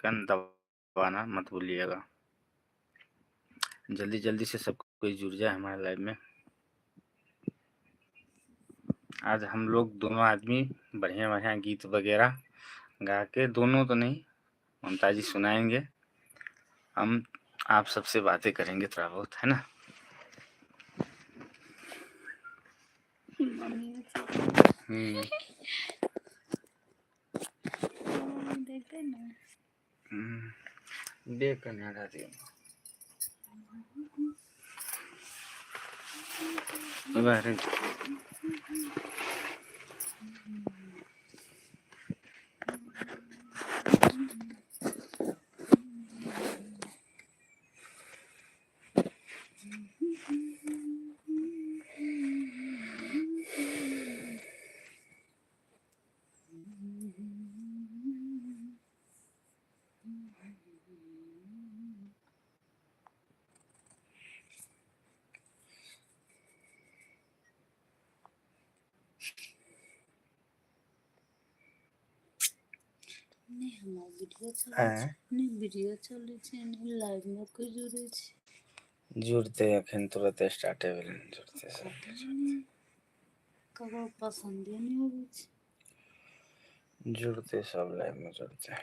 Icon दबाना मत भूलिएगा। जल्दी जल्दी से सब कोई जुड़ जाए हमारे लाइव में। आज हम लोग दोनों आदमी बढ़िया बढ़िया गीत वगैरह गा के, दोनों तो नहीं, ममता जी सुनाएंगे, हम आप सबसे बातें करेंगे थोड़ा बहुत, है ना। हम्म। देखते ना। देख कन्या दियो। बाहर नहि हमर वीडियो चलै छै, नहि वीडियो चलै छै, नहि लाइव मे कोइ जुड़ै छै। जुड़ते अखन तुरंत स्टार्टे भेलै, जुड़ते सब। पता नहि, ककरो पसन्दे नहि अबै छै। जुड़ते सब लाइव में जुड़ते।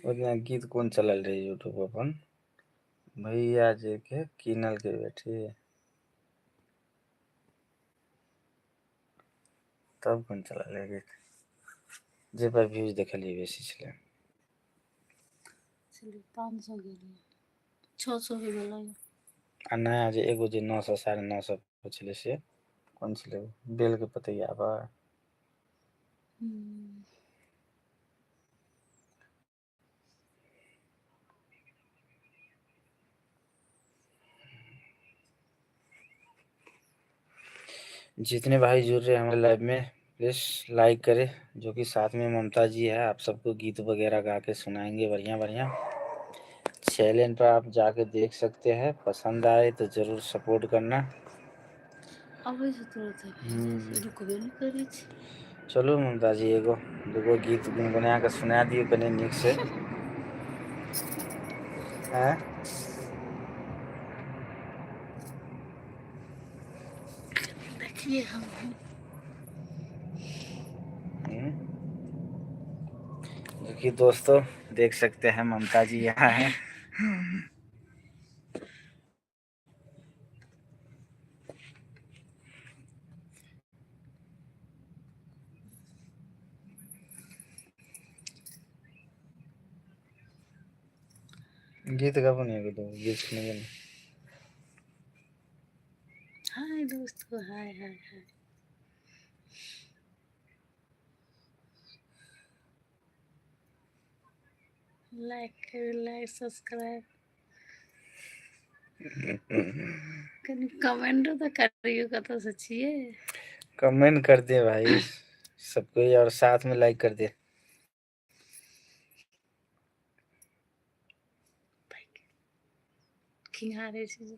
ओतना गीत कोन चलल रहे यूट्यूब अपन भैया जी के किनल के बेटी, तब कोन चलल रहे गीत जे पर व्यूज देखलियै बेसी छलै। छलै 500 गेलै, 600 होय वला यऽ। आ नया जे एगो जे 900 950 पर छलै से कोन छलै, बेल के पतैया पर। जितने भाई जुड़ रहे हैं हमारे लाइव में प्लीज लाइक करें, जो कि साथ में ममता जी है, आप सबको गीत वगैरह गा के सुनाएंगे बढ़िया बढ़िया। चैनल पर आप जाके देख सकते हैं, पसंद आए तो जरूर सपोर्ट करना। अबै छै तुरंत, रुकबे नहि करै छै। चलू ममता जी एगो दूगो गीत गुनगुना के सुना दियौ कनि नीक से। आँय देखिए हम। देखिए दोस्तों, देख सकते हैं ममता जी यहाँ है। गीत गाबू ने एगो दूगो गीत सुनैयौ ने। हाय दोस्तों, हाय हाय हाय। लाइक करू, लाइक सब्सक्राइब, कनि कमेंटो तऽ करियौ कतऽसँ छियै। कमेंट कर दे भाई सबको और साथ में लाइक कर दे। खिंघारै छै जे।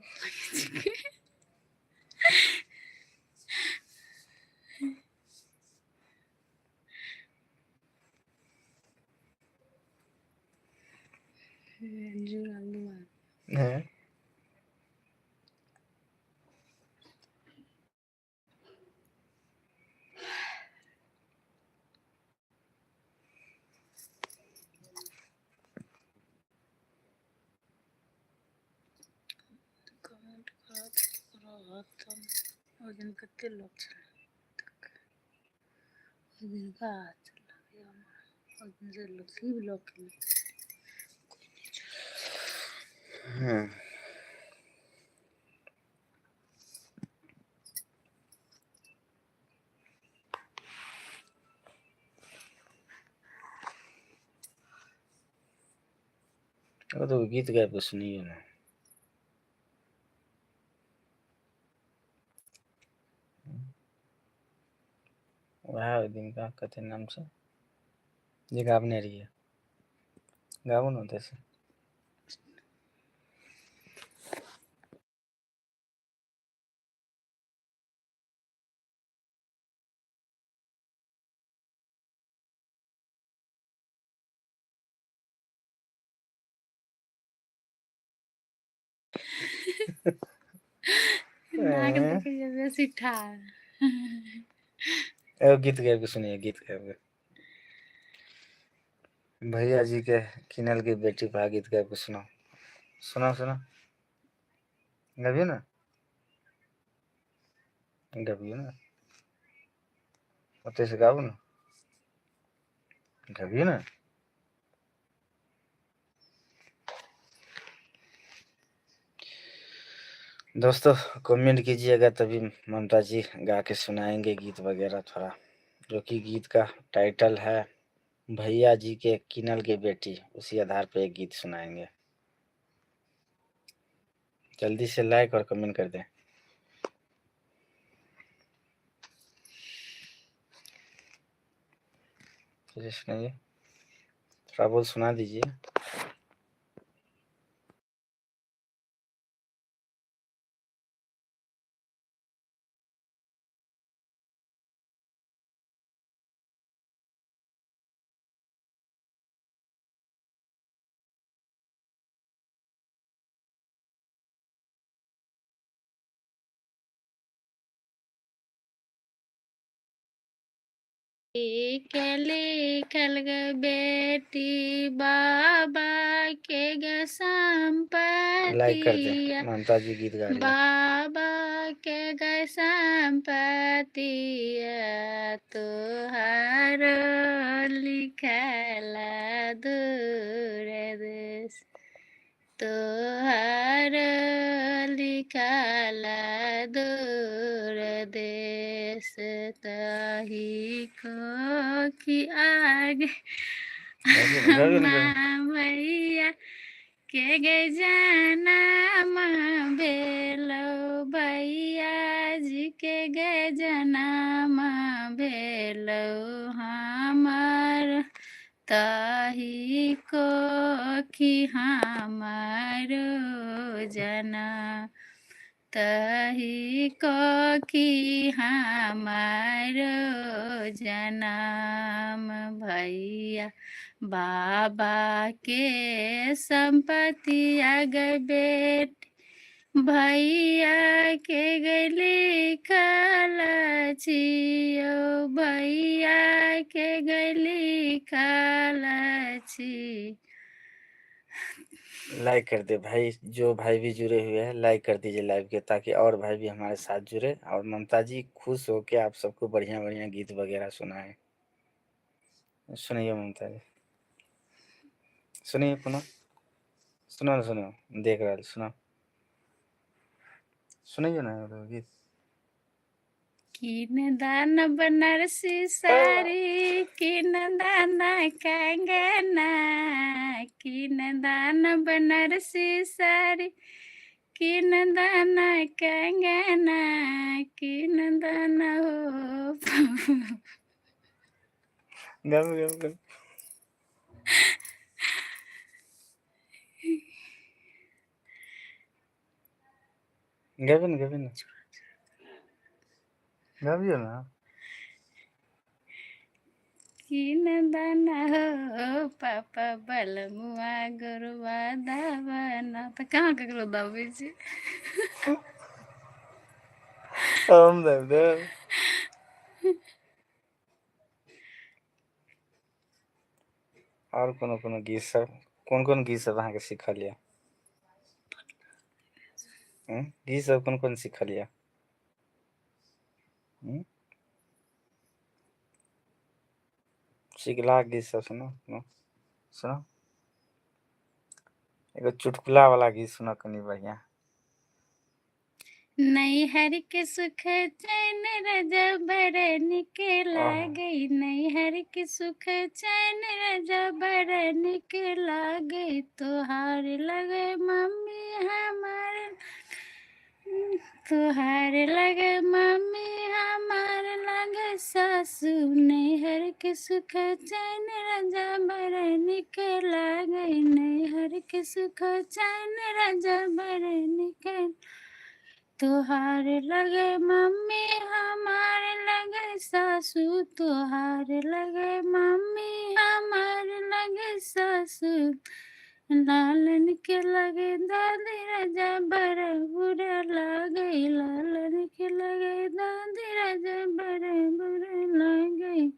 जुड़ल दू आदमी। हैं? कमेंट करत रहत तब। ओहि दिन कते लोक छलै, ओहि दिनका चलल ओहि दिन से लोक ब्लॉक केलकै, कोइ नहि जुड़ल छै। एगो दूगो गीत गाबि के सुनैयौ ने। वएह ओहि दिनका कथी नाम छै जे गाबने रहियै, गाबू ने ओतयसँ। नाक एँ, देखैया बेसी ठाढ़। एगो गीत गाबि के सुनिये, गीत गाबि के। भैया जी के किनल के बेटी भा गीत गाबि के सुनाउ। सुनाउ सुनाउ। गबियौ ने। गबियौ ने। ओतय से गाबू ने। गबियौ ने। दोस्तों कमेंट कीजिएगा तभी ममता जी गा के सुनाएंगे गीत वगैरह थोड़ा, जो कि गीत का टाइटल है भैया जी के किनल के बेटी, उसी आधार पे एक गीत सुनाएंगे। जल्दी से लाइक और कमेंट कर दें। चलिए सुनाइए, थोड़ा बहुत सुना दीजिए। के लिखल गे बेटी बाबा के गे लाइक कर दें, संपत्तिया, ममता जी गीत गा रही है। बाबा के गे संपत्तिया तोहार लिखल दूर देश, तोहार लिखल दूर देश, तही कोखि आगे गाबियौ ने, गाबियौ ने। भैया के गे जनम भेलो, भैया जी के गे जनम भेलो हमर, तही कोखि हमारो जना, तही कोखि हमारो जनम, भैया बाबा के संपत्ति आगे बेट, भैया के गली खाला छियो, भैया के गली खाला छी। लाइक कर दे भाई, जो भाई भी जुड़े हुए हैं लाइक कर दीजिए लाइव के, ताकि और भाई भी हमारे साथ जुड़े और ममता जी खुश होके आप सबको बढ़िया बढ़िया गीत वगैरह सुनाए। सुनिए ममता जी, सुनिए पुनः, सुनो सुनो, देख रहा सुनो, सुनिए ना गीत। किन दान बनारसी साड़ी, किन दान कंगना, किन दान बनारसी साड़ी, किन दान कंगना, किन दान हो। गम गम गम गबे ने, गबे ने, गबियौ ने। किन दान हो पापा बलमुआ गुरुआ दावना, तऽ कहाँ ककरो दबै छै। हम देब देब। और कोनो कोनो गीत सब, कोन कोन गीत सब अहाँके सिखल यऽ? गीत सब कोन कोन सिखल यऽ? सिखला गीत सब सुनो सुनो सुनो, एगो चुटकुला वाला गीत सुनो कनी बढ़िया। नैहर के सुख चैन रजा बड़ निक लागे, नैहर के सुख चैन रजा बड़ निक लागे, तोहार लगे मम्मी हमार, तोहार लगे मम्मी हमार लगे सासू, नैहर के सुख चैन रजा बड़ निक लागे, नैहर के सुख चैन रजा बड़ निक, तोहार लगे मम्मी हमार लगे सासू, तोहार लगे मम्मी हमार लगे सासू, लालन के लगे दादी राजा बड़ा बुरा लागे, लालन के लगे दादी राजा बड़ा बुरा लागे।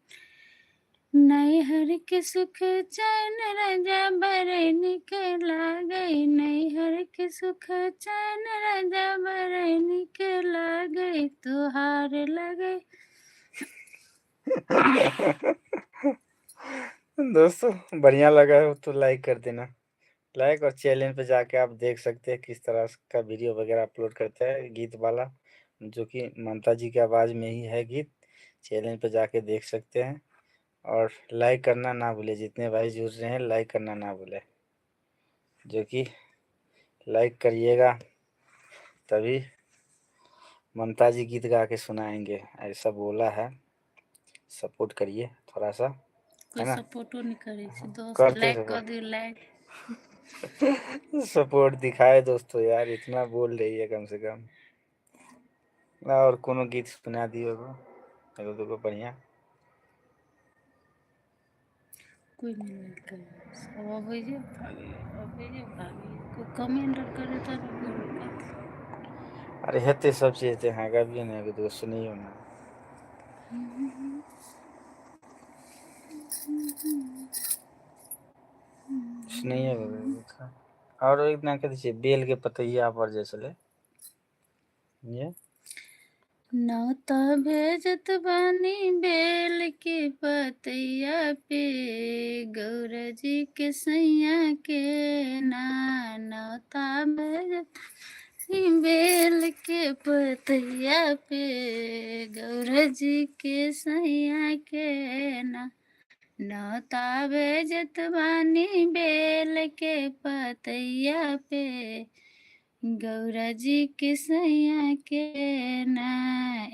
नैहर के सुख चैन राजा बड़े निक लागे, नैहर के सुख चैन राजा बड़े निक लागे, तोहार लगे। दोस्तों बढ़िया लगा हो तो लाइक कर देना। लाइक और चैनल पे जाके आप देख सकते हैं किस तरह का वीडियो वगैरह अपलोड करते हैं गीत वाला, जो कि ममता जी की आवाज़ में ही है गीत। चैनल पे जाके देख सकते हैं और लाइक करना ना भूले। जितने भाई जुड़ रहे हैं लाइक करना ना भूले, जो कि लाइक करिएगा तभी ममता जी गीत गा के सुनाएंगे, ऐसा बोला है। सपोर्ट करिए थोड़ा सा, कोई है ना। सपोर्टो नहीं करे छै दोस्त, करते लाइक सपोर्ट। कर दियो, लाइक। सपोर्ट दिखाए दोस्तों यार, इतना बोल रही है कम से कम। और कोनो गीत सुना दियो एगो, एगो दूगो बढ़िया। कोई नहीं लाइक करे, सब अबै जे भागे, अबै जे भागे, कोई कमेंट आर करे तब ने कोई रुकत। अरे हेतै सब चीज हेतै, अहाँ गबियौ ने एगो दूगो सुनियौ ने। सुनैये और एक दिना कथी छै बेल के पतैया पर जे छलै ये। नौता भेजत बानी बेल के पतैया पे, गौरा जी के सैया के ना। नौता भेजत बेल के पतैया पे, गौरा जी के सैया के ना। नौता भेजत बानी बेल के पतैया पे, गौरा जी के सैया के ना।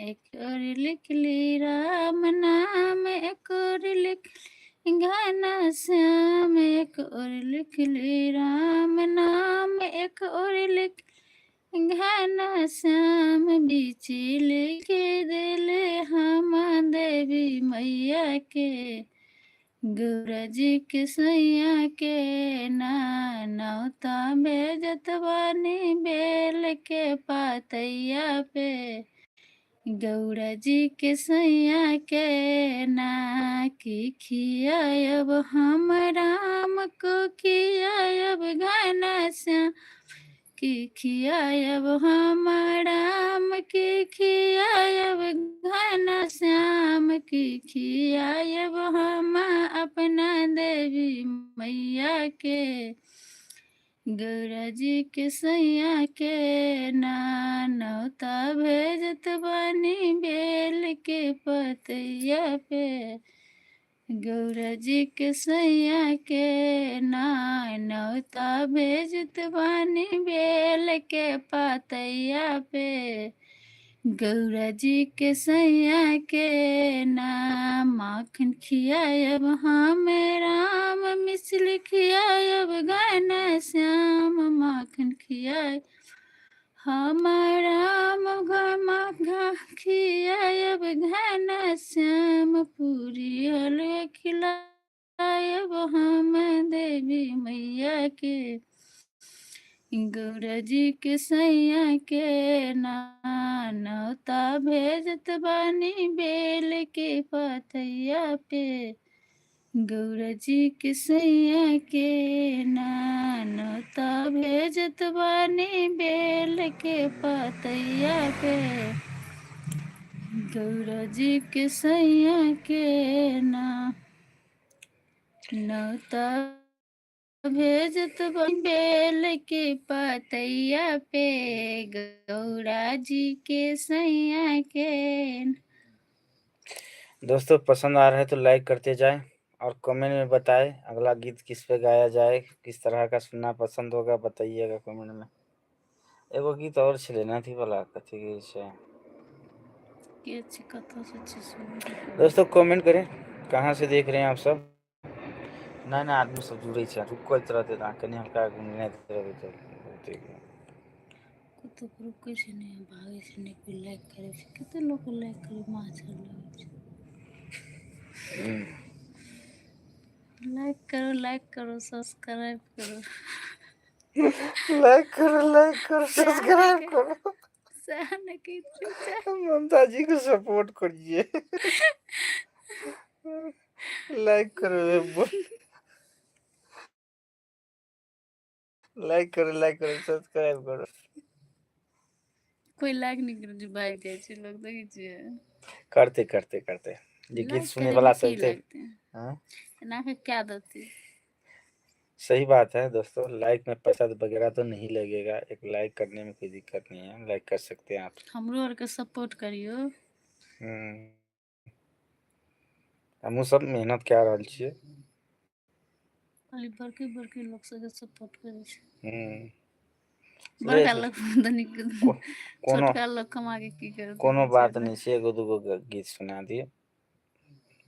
एक और लिखली राम नाम, एक और लिख घना श्याम, एक और लिखली राम नाम, एक और लिख घना श्याम, बीची लिख दिले हम देवी मैया के, गौरा जी के सैया के ना। नौता भेजत बानी बेल के पातैया पे, गौरा जी के सैया के ना। की खियाब हम राम को, खियाब घना श्याम, की खियाब हम राम, की खियाब घना श्याम, की खियाब हम अपना देवी मैया के, गौरा जी के सैया के ना। नौता भेजत बानी बेल के पतैया पे, गौरा जी के सैया के ना। नौता भेजत बानी बेल के पतैया पे, गौरा जी के सैया के ना। माखन खियाब हम राम मिश्र खियाब घना श्याम, माखन खियाब हम राम खियाब घना श्याम, पूरी हलवा खिलायब हम देवी मैया के, गौरा जी के सैया के ना। नौता भेजत बानी बेल के पतैया पे, गौरा जी के सैया के ना। नौता भेजत बानी बेल के पतैया पे, गौरा जी के सैया के ना। नौता भेजत बानी बेल के पतैया पे, गौरा जी के सैया के। दोस्तों पसंद आ रहा है तो लाइक करते जाएं और कमेंट में बताएं अगला गीत किस पे गाया जाए, किस तरह का सुनना पसंद होगा बताइएगा कमेंट में। एगो गीत और छलै ने अथी वाला कथी कहै छै। के छी कतऽ से छी सुनै। दोस्तों कमेंट करें कहाँ से देख रहे हैं आप सब। नया नया आदमी सब जुड़ै छै, रुकैत रहतै तऽ अहाँ कनि हल्का घुमनाइत रहबै तऽ बहुते। कतौ रुकै छै नहि, भागै छै नहि, कोइ लाइक करै छै, कते लोक लाइक करै माछर लगै छै। लाइक लाइक करो, लाइक करो, सब्सक्राइब करो। लाइक करो, लाइक करो, सएह ने सब्सक्राइब कहि करो। सएह ने कहैत रहै छै। ममता जी को सपोर्ट करिए। लाइक करो, लाइक करो, लाइक करो, सब्सक्राइब करो। कोइ लाइक नहि करै छै, भागि जाइ छै लोक, देखै छियै। करते करते करते जे गीत लाइक सुने करैमे वाला की सब थे। लगतै? हाँ? एना कऽ कए देतै। सही बात है दोस्तों, लाइक में पैसा वगैरह तो नहीं लगेगा, एक लाइक करने में कोई दिक्कत नहीं है, लाइक कर सकते हैं आप। हमरो आरके सपोर्ट करियौ। हमहूँ सब मेहनत कए रहल छियै। खाली बड़के बड़के लोक सबके सपोर्ट करै छै। ले बड़का लोक तनिक, कोनो छोटका लोक कमा के की करतै कोनो बात बेचारा। नहि छै, एगो दूगो गीत सुना दियौ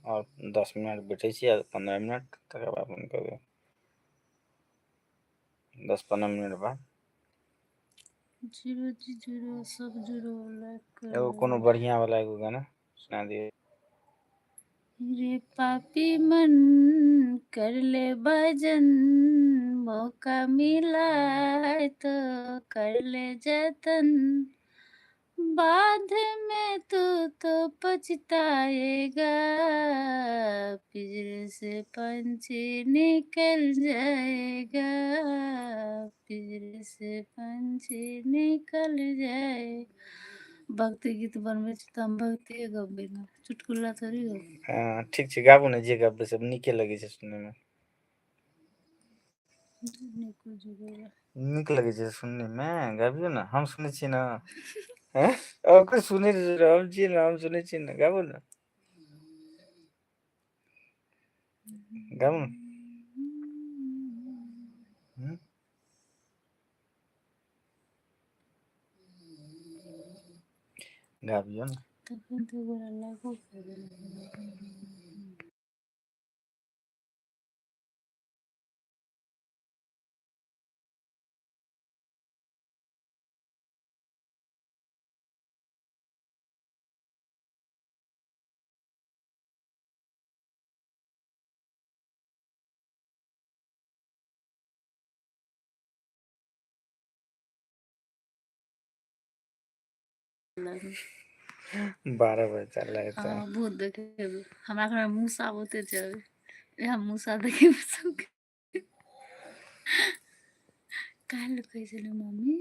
आओर 10 मिनट बैठै छी, 15 मिनट, तकर बाद बन्द कऽ देबै। 10-15 मिनट बाद। जीरो जी जीरो, सब जीरो, लाइक एगो करो। कोनो बढ़िआँ वाला एगो गाना सुना दियौ। रे पापी मन, कर ले भजन, मौका मिला है तो कर ले जतन, बाद में तू तो पछताएगा, पिंजरे से पंछी निकल जाएगा, पिंजरे से पंछी निकल जाए। भक्ति गीत बनबै छी तऽ हम भक्तिए गबै ने, चुटकुला थोड़ी गबै। हँ, ठीक छै, गाबू ने, जे गबबै सब नीके लगै छै सुनयमे। नीको। नीक लगै छै सुनयमे, गबियौ ने, हम सुनै छियै ने। हँ, आओर कोइ सुनै हम छियै ने, हम सुनै छियै ने, गाबू ने, गाबू ने। हूँ, गाबियौ ने। तखन तऽ गोरा लागो कऽ देलक। 12 बजे चल हँ, तऽ। भूत देखेबै। हमरा घरमे मूसा बहुते छै, इएह मूसा देखेबै सबके। काल्हि कहै छलै मम्मी,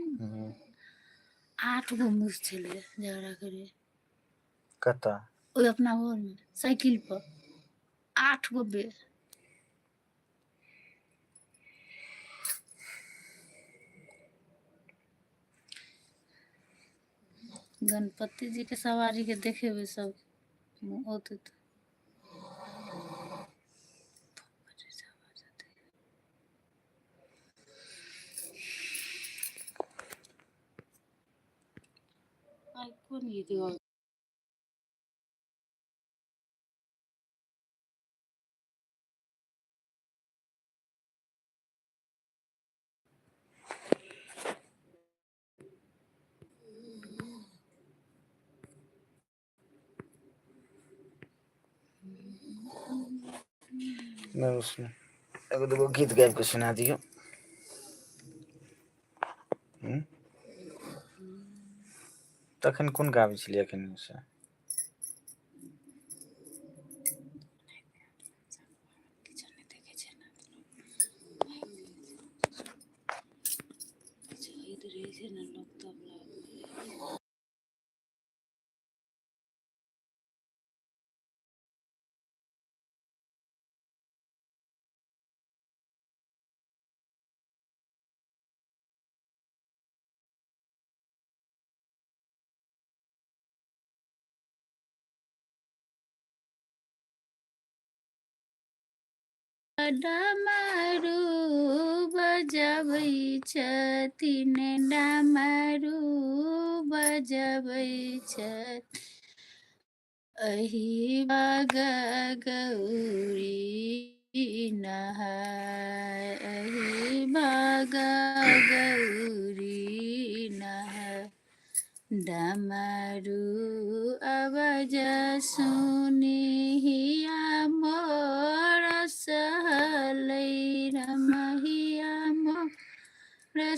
आठ गो मूस छलै झगड़ा करै। कतऽ? ओहि अपना घरमे साइकिल पर आठ गो बे। गणपति जी के सवारी के देखेबै सब औतै तऽ। आइ कोन गीत गाबै? नहि, सुन, एगो दूगो गीत गाबि कऽ सुना दियौ। हूँ, तखन कोन गाबै छलियै एखन से? किछो नहि देखै छै ने, किछो होइत रहै छै ने लोक तब लागल। डमरू बजबै छथिन, डमरू बजबै छथि, अही भाग गौरी नहाय, अही भाग गौरी नहाय, डमरू अबज सुनि हिया मोर सहल।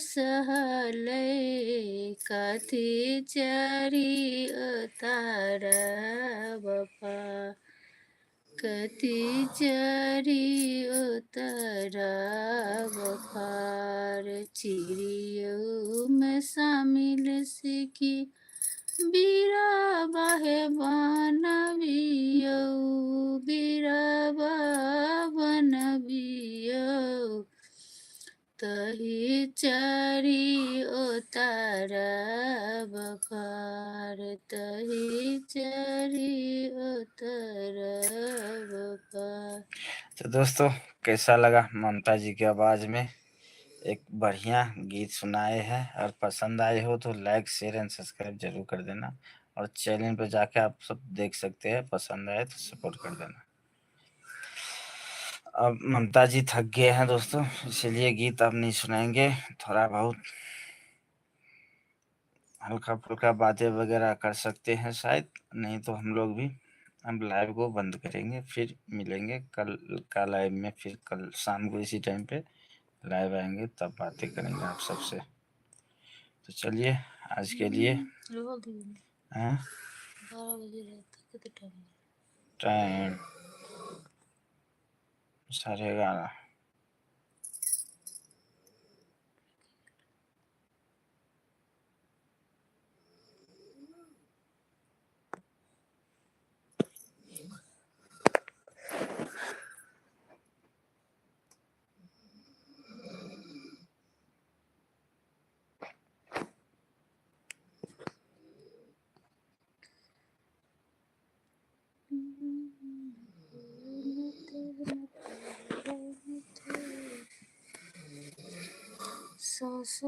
सहलै, कथी चढ़ी उतारब पार, कथी चढ़ी उतारब पार। चिड़ियों में शामिल सिखी बीरबा हे बनबियौ, बीरबा बनबियौ, तही चढ़ी उतारब पार, तही चढ़ी उतारब पार। तो दोस्तों कैसा लगा ममता जी की आवाज़ में एक बढ़िया गीत सुनाए हैं, और पसंद आए हो तो लाइक शेयर एंड सब्सक्राइब जरूर कर देना, और चैनल पर जाके आप सब देख सकते हैं, पसंद आए तो सपोर्ट कर देना। अब ममता जी थक गए हैं दोस्तों, इसलिए गीत अब नहीं सुनाएंगे, थोड़ा बहुत हल्का फुल्का बातें वगैरह कर सकते हैं शायद, नहीं तो हम लोग भी अब लाइव को बंद करेंगे। फिर मिलेंगे कल का लाइव में, फिर कल शाम को इसी टाइम पे लाइव आएंगे, तब बातें करेंगे आप सबसे। तो चलिए आज के लिए हाँ? 12 बजे रात तक कितना टाइम है? टाइम 11:30। सास